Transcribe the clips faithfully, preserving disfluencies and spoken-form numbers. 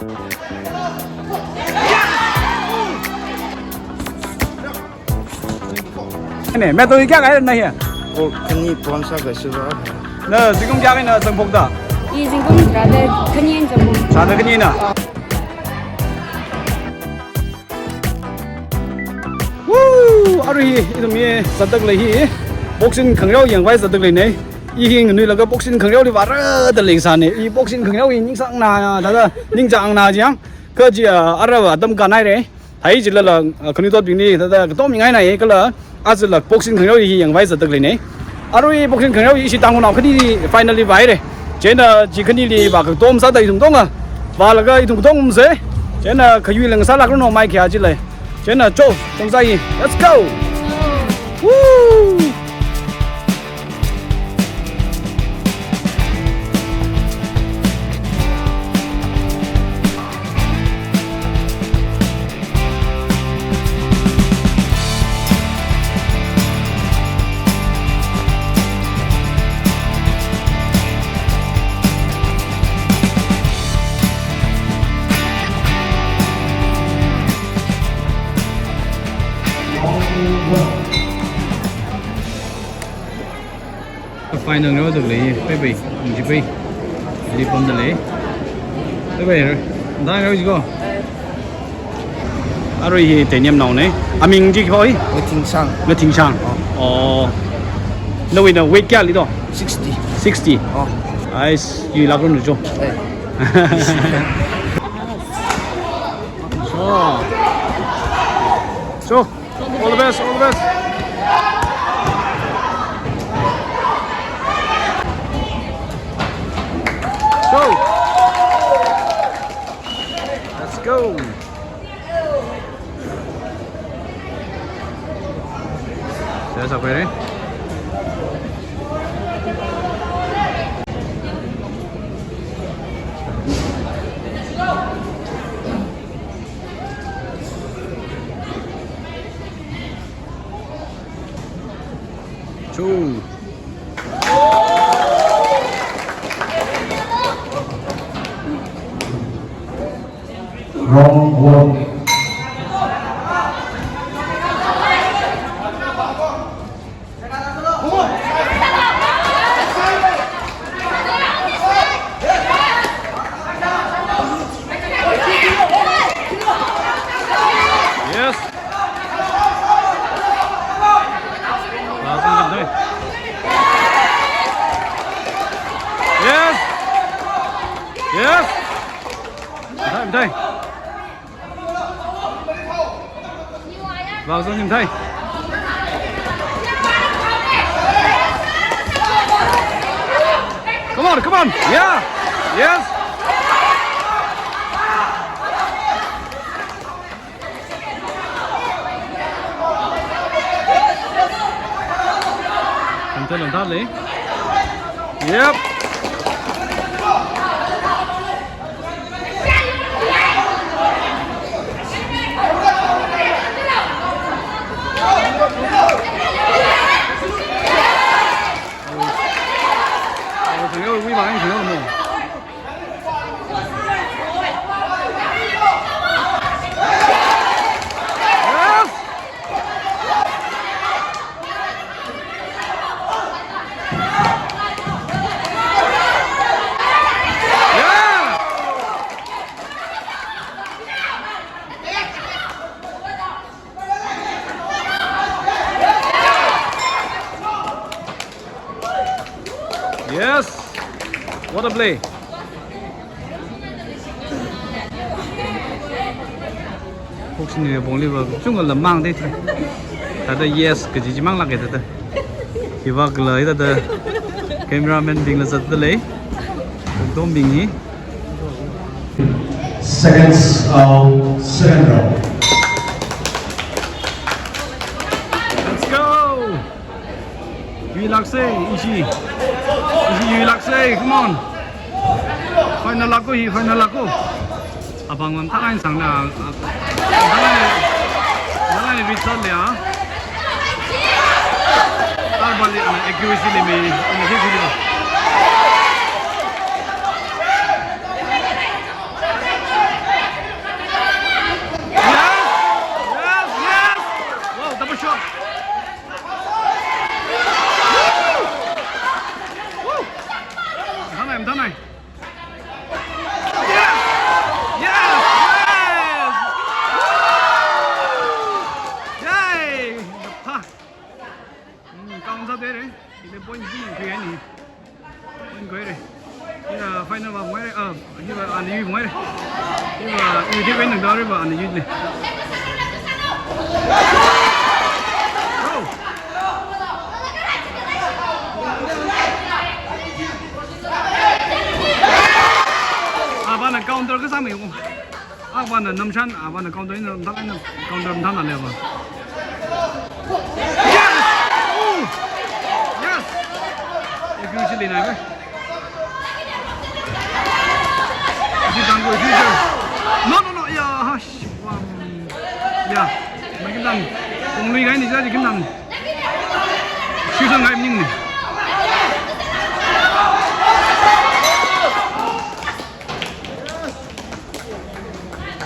Ne, medal kayākha na hi? Gold khani, bronze akha, silver akha. Na zingkum kayākha na zangphokta? I zingkum tharāda khani eina zangphok. Tharāda khanina. Woo! Arui hi, ithum hi zatda khalei hi boxing khangareo yangvai zatda khaleina. I hi nganuilaga boxing khangareoli vāra da leisāna. I boxing khangareo hi ningsāngna, thāda ningchāngna jiyang. Kha chi, ah, ara atam kānhaira. Hi chilala, ah, khanuithotbingli thāda katom mingaina ye kala, ajala boxing khangareo hi yangvai zatda khaleina. Arui boxing khangareo hi ishi Tangkhulnao khanili finally vāhaira. Chieina chi khanili vā katom sāda ithum katonga vālaga ithum katongse. Chieina khayui lāngsālākranu mai khayā chila. Chieina cho, tongsa hi. Let's go! Woo! Final round da lei, pai pai, ji pai. Li pamda lei. Pai pai, da round ji ko. Arui hi Tenyamnaona. Aming chi khipā hi? Ngathingshang. Ngathingshang. Oh. Oh. Nawui na weight kayāli do? Sixty. Sixty. Oh. Ais, yuilākranu cho. Eh. So. So. All the best, all the best. Go. Let's go. Sir, sir, ready? Two. Round one. Yes. Yes. Yes. Thai, thai. Vāzang thai. Come on, come on. Yeah. Yes. Yep. Yes. What a play. Boxing ni pongli va chungla mang de. Thāda yes kaji chi manglāka thāda. Hiva kala thāda cameraman bingla zatda lei. Kongtombing hi. Seconds of second round. Let's go. Yuilākse, ishi. Ishi yuilākse, come on. Final lāka hi, final lāka. Apam ngam thāngai sangna. Thāngai, thāngai result le a. Tarbali ana accuracy le me, ana hi hi le. Iva, iva, iva, iva, iva, iva. Oh. Avāna counter kasā mei. Avāna namshan, avāna counter ina, namshan ina counter namshanli va. Yes! Oh! Yes! Accuracy leina ve. Chi tangkhui, chi tangkhui. No, no, no, ya, hush. Wow. Ya, makin tang. Konglui kahaina chi, chi kin tang. Chi tang kahai maningmana.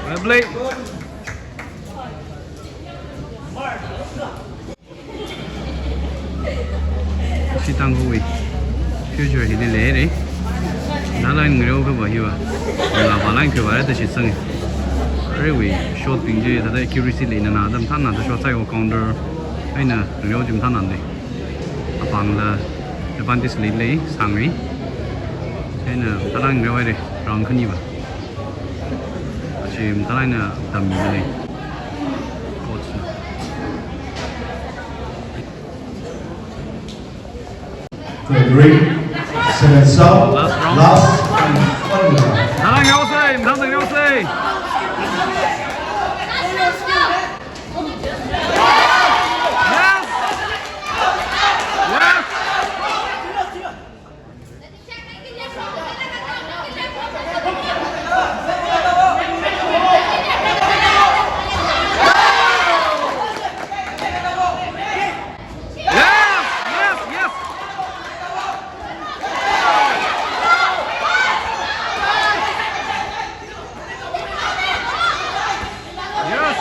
Well played. Chi tangkhuiwui future hili leira. Nala ngareo khavā hiva. Nala vālāk khavā da shitsanga. Aruiwui shot bing chi thāda accuracy leina na, da mathāna da shot sāhaiwa counter eina ngareo chi mathāna lei. Apāngla advantage leilei, sāngai. Eina mathālāk ngareohaira, round khani va. Chi mathālāk eina tammi lei. Coach na. Gregory, second serve, last round. Last and final round. Mathālāk ngareosei, mathālāk ngareosei. Yes! Yes! Yes, yes, yes. Yes.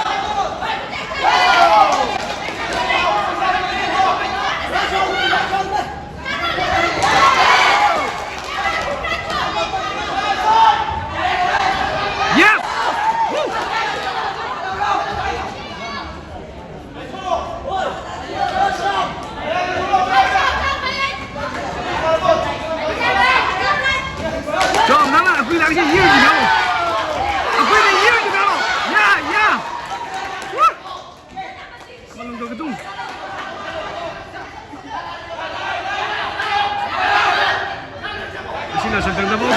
Yes. Woo. Chong, nana, akui lāngshi yur jimalo. Akuina yur jimalo. Ya, ya. Woo. Malung to katung. Sila sa tang da ball le.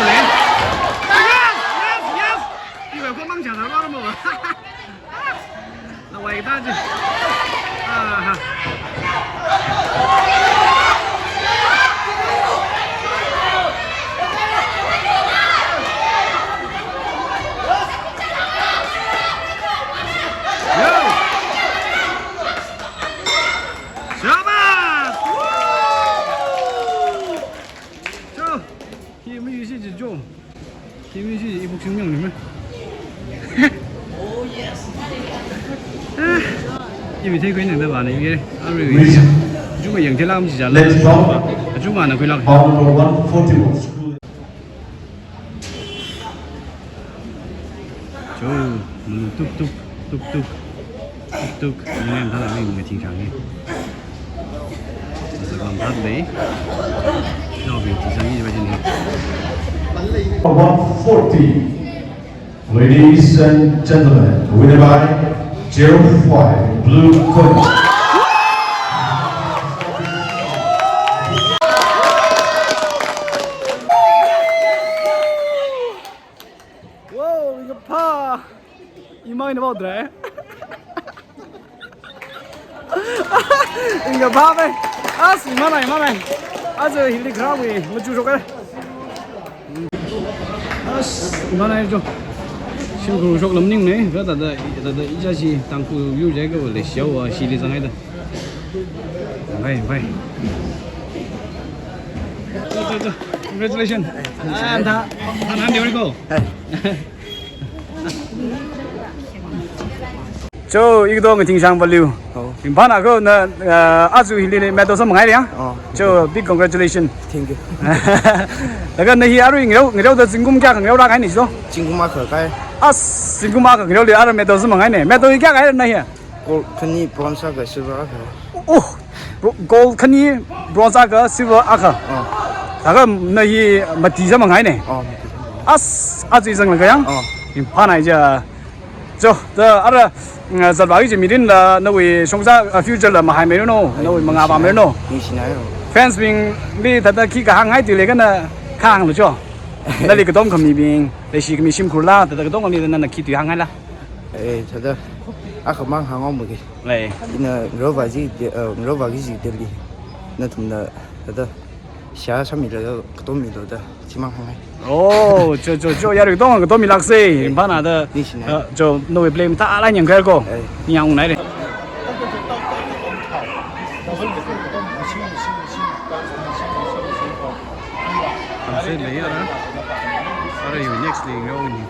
Yes, yes, yes. Iba ko mang jana ba mo. Nawai ta ji. Aha. Yo. Shabash! Woo! Cho, hi mi yushi ji cho. Hi mi yushi ji ibu shing yang ni me. Oh, yes. Ah, ibi thei khui nang da ba ni ye. Ari wi. Juma yang thei lam ji ja la. Let's go. Juma na khui lak. Ball number one forty-one. Cho, malu tuk tuk, tuk tuk, tuk tuk, yangam thala mi ngathinchang ni. Masaklam that lei. Naobing thichang ni ba jin ni. One forty. Ladies and gentlemen, winner by zero five, blue corner. Wow, ringkaphā. Imang ina bau dre. Ringkaphā me. As, imang na, imang na. As, hili ground wui, machu shok e. As, imang na jo. Shim kuru shok lam ning ne. Ga da da, da da, ija shi tang ku yu jai ga le xiao wa, shi li zang ai da. Bye, bye. Congratulations. Ah, da, da, da, da, da. Cho, ikdo ngathingshang valiu. Oh. Ringphāna ko na, uh, azu hili medal samphang haira ya. Oh. Cho, big congratulations. Thank you. Laga na hi arui ngareo, ngareo da zingkum kayākha ngareo rākahai ni so? Zingkum akha kai. As, zingkum akha ngareo li arui medal samphang haina. Medal hi kayākha haira na hi? Gold khani, bronze akha, silver akha. Oh, bro-, gold khani, bronze akha, silver akha. Oh. Laga na hi mati samphang haina. Oh, mati. As, Aja zanglaga yang? Oh. Imphal nai ja. Jo, da ara, mm, zatvāki kaji mirinla, nawui shongza, uh, future la mahaimeiranu, nawui mangā vāmeiranu. Ningshina yo. Fans bingli thāda khi kahāngngai tui leikha na kahānglu jo. Nali katom khamibing, leishi khami shimkhurla, thāda katom khamida nana khi tui hāngngaila. Eh, thāda, akhamang hāngaomaki. Lei. Ina ngarovāki kaji, eh, ngarovāki kaji Delhi. Nathumna, thāda, seihā sāmilaga, katom milu da, chimang hāngngai. Oh, jo, jo, jo, yarui katonga katom milāksei, imphal nada. Ningshina. Eh, jo, nawui play mathālāk yangkhairako. Eh. Ningyāng ungnai le. Tamsei lei yara. Ara yo next lei ngau ni.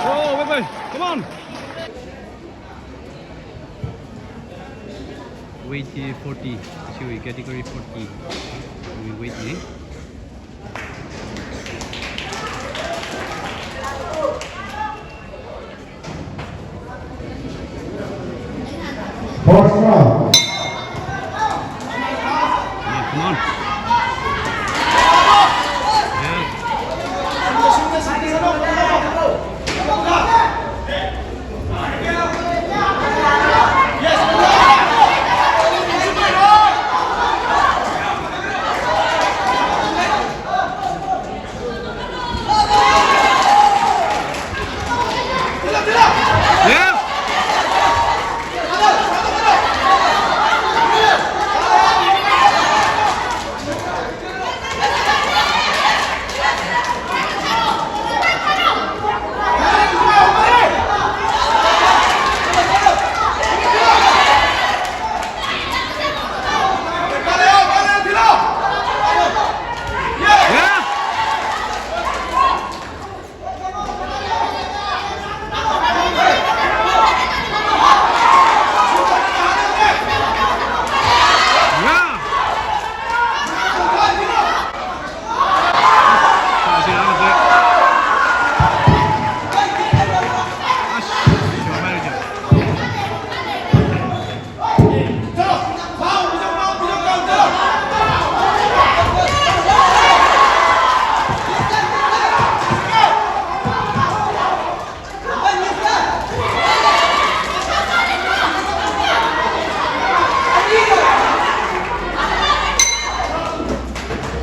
Oh, bye bye. Come on. Weight forty, sorry, category forty. We weight ni. First round. Yeah, come on. Yeah.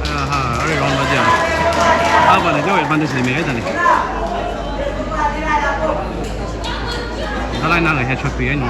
Aha, arui round maja. Apa ni, jo advantage ni me ai tani. Dalai nang headshot pi ai no.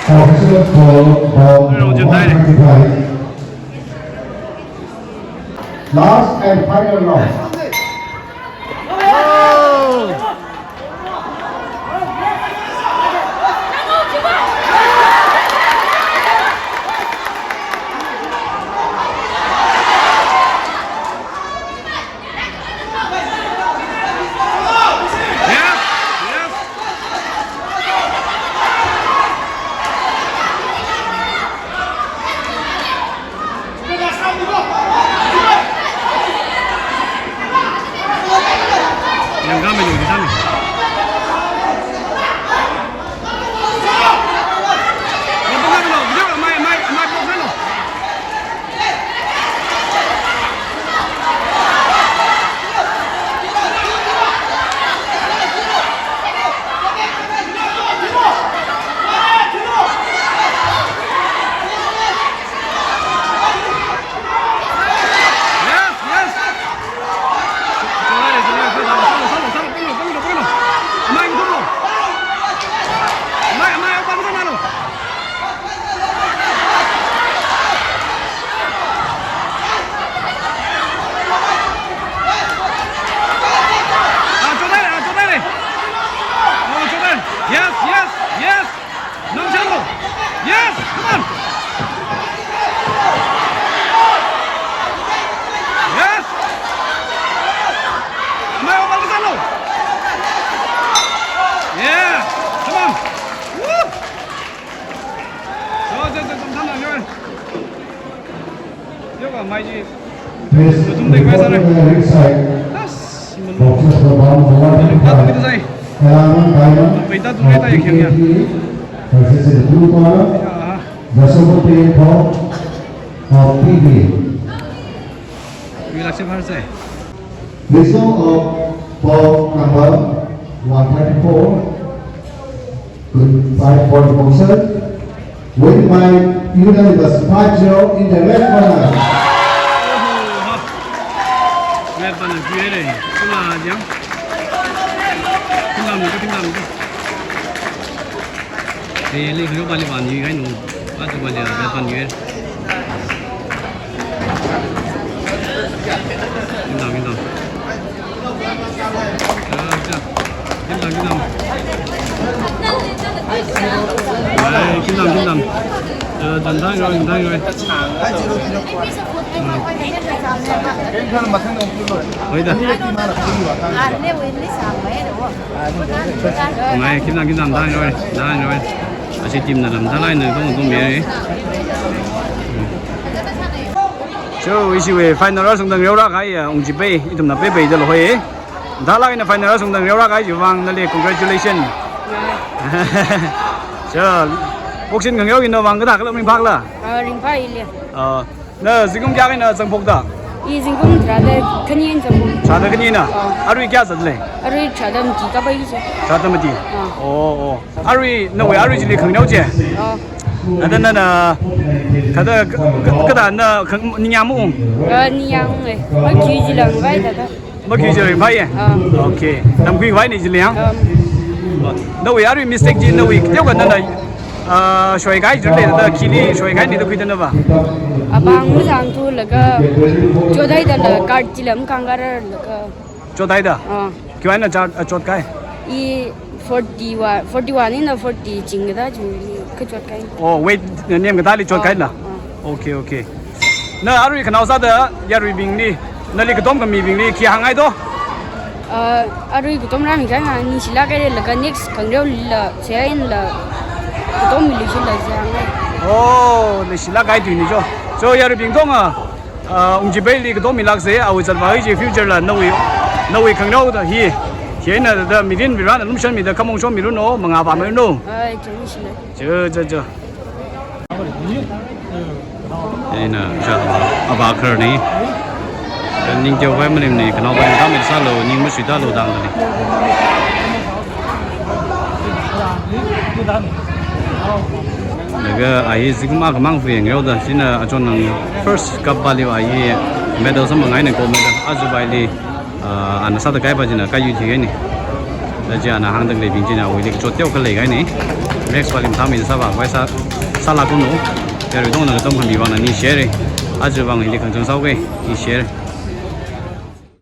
Official call for one twenty-five. Last and final round. Yes, yes, yes. Yes, come on. Yes. Yeah, come on. Woo. Please report to the ring side. Boxes for round one twenty-five. Eleven Diamond of P P T versus in the blue corner, Jasobo P N four of P B A. Result of bout number one thirty-four, five point boxer, win by unanimous five zero in the red corner. Red corner, P L A. Sula jam. Tingdam, tingdam. Delhi khayo pali vāni kahaina, patu pali vāni. Tingdam, tingdam. Cha, cha. Tingdam, tingdam. Ai, tingdam, tingdam. Cha, cha, tingdam, tingdam. Hoida. Ngai, tingdam, tingdam, tingdam, tingdam. Ashi team na lam, thālāk eina tong tong mi. Cho, ishiwui final round sangda ngareorā kahai, Ungchibei, ithumna peipeida loi. Thālāk eina final round sangda ngareorā kahai chiwui vang nali congratulations. Cho, boxing ngareo ina vang kathā kala ringphākhala? Ah, ringphāya. Ah, na zingkum kayākha eina zangphokta? I zingkum tharāda khani eina zangphok. Tharāda khani eina? Ah. Arui kayā zatle? Arui tharāda mati kapai chi. Tharāda mati? Ah. Oh, oh. Arui, nawui arui chili khanganeo chi? Ah. Ada nana, kada, ka-, ka-, kada na khang-, ningyāng maung? Ah, ningyāng e. Makhui chila ngavai thāda. Makhui chila ringphāya? Ah. Okay. Tamkhui vai ni chili yang? Ah. Nawui arui mistake chi nawui teokha nana, ah, shoikahai chili da khili shoikahai ni da khuida na va? Apāng mazangthulaga chothaida la guard chila makhangararlaga. Chothaida? Ah. Khiwui eina chot, ah, chotkahai? I forty-one, forty-one eina forty chingda chi kachot kahai. Oh, weight nem kathāli chotkahai la? Ah, ah. Okay, okay. Na arui khanao sāda yaruibingli, nali katom khamibingli khi hāngngai to? Ah, arui katom rāmi kahai ningshilāk haira laga next khangareola, seain la, katom milu shila jiang. Oh, leishilāk kahai tui ni cho. So yaruibing tong a, ah, Ungchibeili katom milāksa, awui zatvā hi chi future la nawui, nawui khangareoda hi. Hieina da mirin Varena lumashanmida khamong shommiranu, mangā vāmiranu. Ai, chungshina. Cho, cho, cho. Ina, cha, avā khararni. Ning teokha maning ni, khanao pali tamit sālu, ning masuitalu dang ni. Laga a hi zingkum akhamang fui ngareoda, china achon nang first cup pali a hi medal samphang kahaina, gold medal. Aja pali, ah, ana sāda kahai pa china kayui thikahaina. Da chi ana hāngda khaleibing china awuili kachot teokha leikahaina. Next vali mathāmeida sāvākhavai sā, sālākkuno. Yarui dongna katom khami vangna ningshire. Aja vang hili khangachangsāuke, ningshire.